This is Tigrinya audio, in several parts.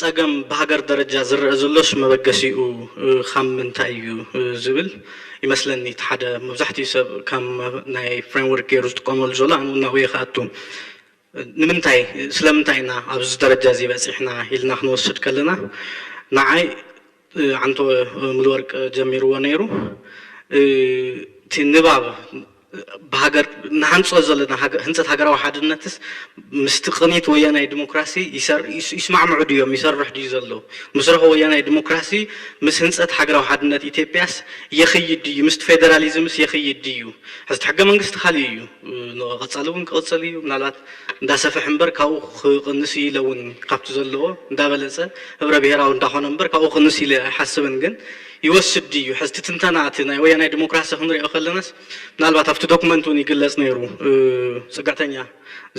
ጸገም ብሃገር ደረጃ ዝረአ ዘሎስ መበገሲኡ ካብ ምንታይ እዩ ዝብል ይመስለኒ። እቲ ሓደ መብዛሕትኡ ሰብ ከም ናይ ፍሬምወርክ ገይሩ ዝጥቀመሉ ዘሎ ኣነ እውን ናብኡ እየ ክኣቱ። ንምንታይ ስለምንታይ ኢና ኣብዚ ደረጃ እዚ በፂሕና ኢልና ክንወስድ ከለና ንዓይ ዓንቶ ሙሉወርቅ ጀሚርዎ ነይሩ። እቲ ንባብ ብሃገር ንሃንፆ ዘለና ህንፀት ሃገራዊ ሓድነትስ ምስቲ ቅኒት ወያናይ ዲሞክራሲ ይስማዕምዑ ድዮም? ይሰርሕ ድዩ ዘሎ? ምስረኾ ወያናይ ዲሞክራሲ ምስ ህንፀት ሃገራዊ ሓድነት ኢትዮጵያስ የኽይድ ድዩ? ምስቲ ፌደራሊዝምስ የኽይድ ድዩ? ሕዝቲ ሕገ መንግስቲ ካሊእ እዩ። ንቐፃሊ እውን ክቕፅል እዩ። ምናልባት እንዳሰፍሕ እምበር ካብኡ ክቕንስ እዩ ኢለ እውን ካብቲ ዘለዎ እንዳበለፀ ህብረ ብሔራዊ እንዳኾነ እምበር ካብኡ ክቕንስ ኢለ ኣይሓስብን። ግን ይወስድ ድዩ? ሕዝቲ ትንተና እቲ ናይ ወያናይ ዲሞክራሲ ክንሪኦ ከለናስ ምናልባት ኣብቲ ዶክመንት እውን ይግለፅ ነይሩ። ፅግዕተኛ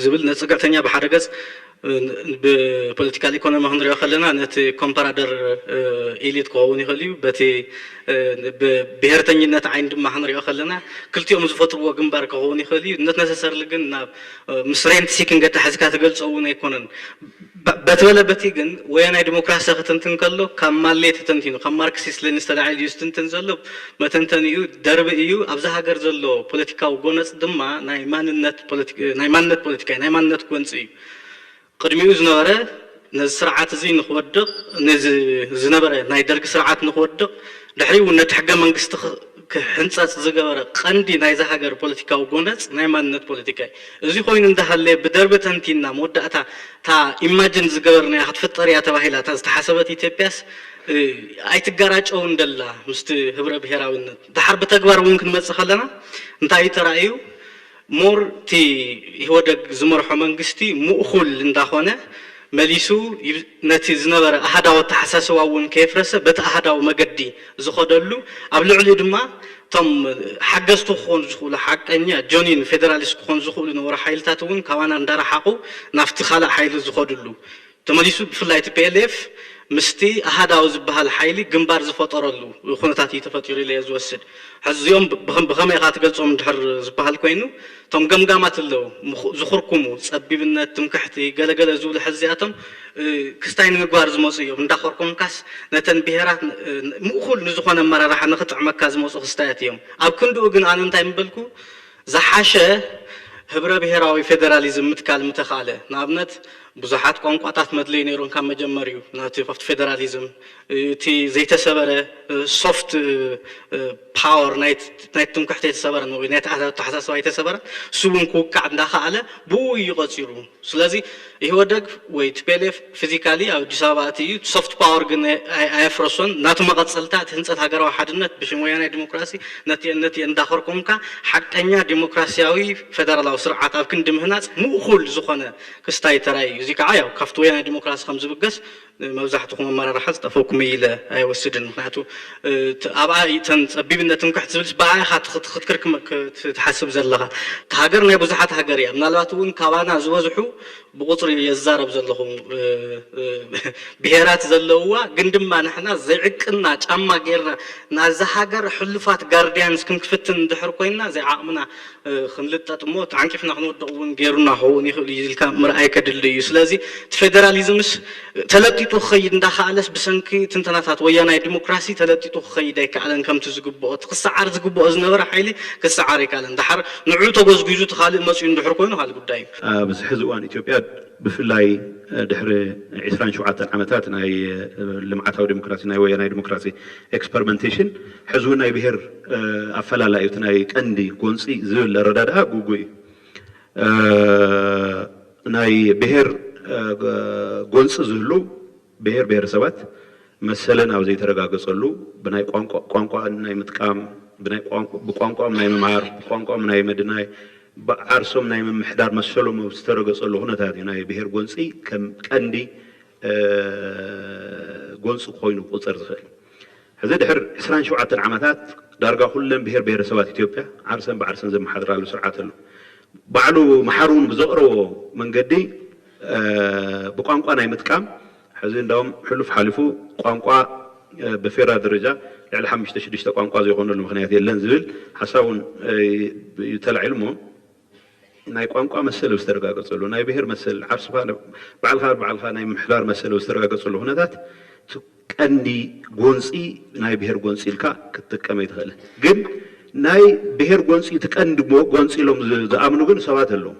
ዝብል ነፅግዕተኛ ብሓደ ገፅ ብፖለቲካል ኢኮኖሚ ክንሪኦ ከለና ነቲ ኮምፓራደር ኤሊት ክኸውን ይኽእል እዩ። በቲ ብብሄርተኝነት ዓይን ድማ ክንሪኦ ከለና ክልቲኦም ዝፈጥርዎ ግንባር ክኸውን ይኽእል እዩ። ነት ነሰሰርሊ ግን ናብ ምስ ሬንት ሲኪንግ ኣተሓዝካ ትገልፆ እውን ኣይኮነን። በቲ በለ በቲ ግን ወያናይ ዲሞክራሲ ክትንትን ከሎ ካብ ማሌ ተተንቲኑ ካብ ማርክሲስት ሌኒስት ተላዒሉ እዩ ዝትንትን ዘሎ። መተንተኒኡ ደርቢ እዩ። ኣብዚ ሃገር ዘሎ ፖለቲካዊ ጎነፅ ድማ ናይ ማንነት ፖለቲካ ናይ ማንነት ጎንፂ እዩ። ቅድሚኡ ዝነበረ ነዚ ስርዓት እዚ ንክወድቕ ነዚ ዝነበረ ናይ ደርጊ ስርዓት ንክወድቕ ድሕሪኡ እውን ነቲ ሕገ መንግስቲ ክሕንፀፅ ዝገበረ ቀንዲ ናይዚ ሃገር ፖለቲካዊ ጎነፅ ናይ ማንነት ፖለቲካ እዩ። እዚ ኮይኑ እንዳሃለየ ብደርቢ ተንቲና መወዳእታ እታ ኢማጅን ዝገበርናያ ክትፍጠር እያ ተባሂላ እታ ዝተሓሰበት ኢትዮጵያስ ኣይትጋራጨውን ደላ ምስቲ ህብረ ብሔራዊነት። ድሓር ብተግባር እውን ክንመፅእ ከለና እንታይ እዩ ተራእዩ? ሞር እቲ ኢህወደግ ዝመርሖ መንግስቲ ምእኹል እንዳኾነ መሊሱ ነቲ ዝነበረ ኣሃዳዊ ኣተሓሳስባ እውን ከየፍረሰ በቲ ኣሃዳዊ መገዲ ዝኸደሉ ኣብ ልዕሊኡ ድማ እቶም ሓገዝቲ ክኾኑ ዝኽእሉ ሓቀኛ ጆኒን ፌደራሊስት ክኾኑ ዝኽእሉ ነበሩ ሓይልታት እውን ካባና እንዳረሓቑ ናብቲ ካልእ ሓይሊ ዝኸድሉ ተመሊሱ ብፍላይ እቲ ፒኤልኤፍ ምስቲ ኣሃዳዊ ዝበሃል ሓይሊ ግንባር ዝፈጠረሉ ኩነታት እዩ ተፈጢሩ ኢለ እየ ዝወስድ። ሕዚ እዚኦም ብኸመይ ኢኻ ትገልፆም እንድሕር ዝበሃል ኮይኑ እቶም ገምጋማት ኣለዉ ዝኹርኩሙ ፀቢብነት፣ ትምክሕቲ፣ ገለገለ ዝብሉ ሕዚ እዚኣቶም ክስታይ ንምግባር ዝመፁ እዮም። እንዳኾርኮምካስ ነተን ብሄራት ምእኹል ንዝኾነ ኣመራርሓ ንኽጥዕመካ ዝመፁ ክስታያት እዮም። ኣብ ክንድኡ ግን ኣነ እንታይ ምበልኩ ዝሓሸ ህብረ ብሄራዊ ፌደራሊዝም ምትካል ምተኻእለ። ንኣብነት ብዙሓት ቋንቋታት መድለዩ ነይሮም ካብ መጀመሪኡ ናቲ ካብቲ ፌደራሊዝም እቲ ዘይተሰበረ ሶፍት ፓወር ናይ ትምክሕቲ የተሰበረ ወይ ናይ ተሓሳስባ የተሰበረ እሱ እውን ክውቃዕ እንዳኸኣለ ብኡ እዩ ቀፂሩ። ስለዚ ኢህወደግ ወይ ቲፒኤልኤፍ ፊዚካሊ ኣብ ኣዲስ ኣበባ ኣትዩ ሶፍት ፓወር ግን ኣየፍረሶን። ናቱ መቐፀልታ እቲ ህንፀት ሃገራዊ ሓድነት ብሽም ወያናይ ዲሞክራሲ ነቲ ነቲ እንዳኸርኮምካ ሓቀኛ ዲሞክራሲያዊ ፌደራላዊ ስርዓት ኣብ ክንዲ ምህናፅ ምእኹል ዝኾነ ክስታይ ተራእዩ። እዚ ከዓ ያው ካብቲ ወያናይ ዲሞክራሲ ከም ዝብገስ መብዛሕትኹም ኣመራርሓ ዝጠፈኩም ኢለ ኣይወስድን። ምክንያቱ ኣብኣ ተን ፀቢብነትን ክሕት ዝብልስ ብኣ ኢኻ ክትክርክ ትሓስብ ዘለኻ። እቲ ሃገር ናይ ብዙሓት ሃገር እያ። ምናልባት እውን ካባና ዝበዝሑ ብቁፅሪ የዛረብ ዘለኹ ብሄራት ዘለውዋ ግን ድማ ንሕና ዘይዕቅና ጫማ ጌርና ናዛ ሃገር ሕሉፋት ጋርዲያንስ ክንክፍትን እንድሕር ኮይንና ዘይዓቕምና ክንልጠጥ እሞ ተዓንቂፍና ክንወድቕ እውን ገይሩና ክኸውን ይኽእል እዩ ኢልካ ምርኣይ ከድሊ እዩ። ስለዚ እቲ ፌደራሊዝምስ ተለጢጡ ክኸይድ እንዳኸኣለስ ብሰንኪ ትንተናታት ወያናይ ዲሞክራሲ ተለጢጡ ክኸይድ ኣይከኣለን ከምቲ ዝግብኦ እቲ ክሰዓር ዝግብኦ ዝነበረ ሓይሊ ክሰዓር ኣይከኣለን። ድሓር ንዑ ተጎዝጒዙ እቲ ካልእ መፅኡ እንድሕር ኮይኑ ካልእ ጉዳይ እዩ። ኣብዚ ሕዚ እዋን ኢትዮጵያ ብፍላይ ድሕሪ ዕስራን ሸውዓተን ዓመታት ናይ ልምዓታዊ ዲሞክራሲ ናይ ወያናይ ዲሞክራሲ ኤክስፐሪመንቴሽን ሕዚ እውን ናይ ብሄር ኣፈላላይ እዩ እቲ ናይ ቀንዲ ጎንፂ ዝብል ኣረዳድኣ ግጉይ እዩ። ናይ ብሄር ጎንፂ ዝህሉ ብሄር ብሄረሰባት መሰለን ኣብ ዘይተረጋገፀሉ ብናይ ቋንቋ ቋንቋ ናይ ምጥቃም ብናይ ቋንቋ ብቋንቋኦም ናይ ምምሃር ብቋንቋኦም ናይ ምድናይ ብዓርሶም ናይ ምምሕዳር መሰሎም ኣብ ዝተረገፀሉ ኩነታት እዩ ናይ ብሄር ጎንፂ ከም ቀንዲ ጎንፂ ኮይኑ ክቁፀር ዝኽእል። ሕዚ ድሕር ዕስራን ሸውዓተን ዓመታት ዳርጋ ኩለን ብሄር ብሄረሰባት ኢትዮጵያ ዓርሰን ብዓርሰን ዘመሓድራሉ ስርዓት ኣሎ። ባዕሉ መሓሩ እውን ብዘቕረቦ መንገዲ ብቋንቋ ናይ ምጥቃም ሕዚ እንዳውም ሕሉፍ ሓሊፉ ቋንቋ ብፌደራል ደረጃ ልዕሊ ሓሙሽተ ሽዱሽተ ቋንቋ ዘይኮነሉ ምኽንያት የለን ዝብል ሓሳብ እውን ተላዒሉ እሞ ናይ ቋንቋ መሰል ዝተረጋገጸሉ፣ ናይ ብሔር መሰል ዓርስኻ ባዕልኻ ባዕልኻ ናይ ምሕዳር መሰል ዝተረጋገጸሉ ኩነታት ቀንዲ ጎንፂ ናይ ብሔር ጎንፂ ኢልካ ክትጥቀም ኣይትኽእልን። ግን ናይ ብሔር ጎንፂ ትቀንዲ ጎንፂ ኢሎም ዝኣምኑ ግን ሰባት ኣለዉ።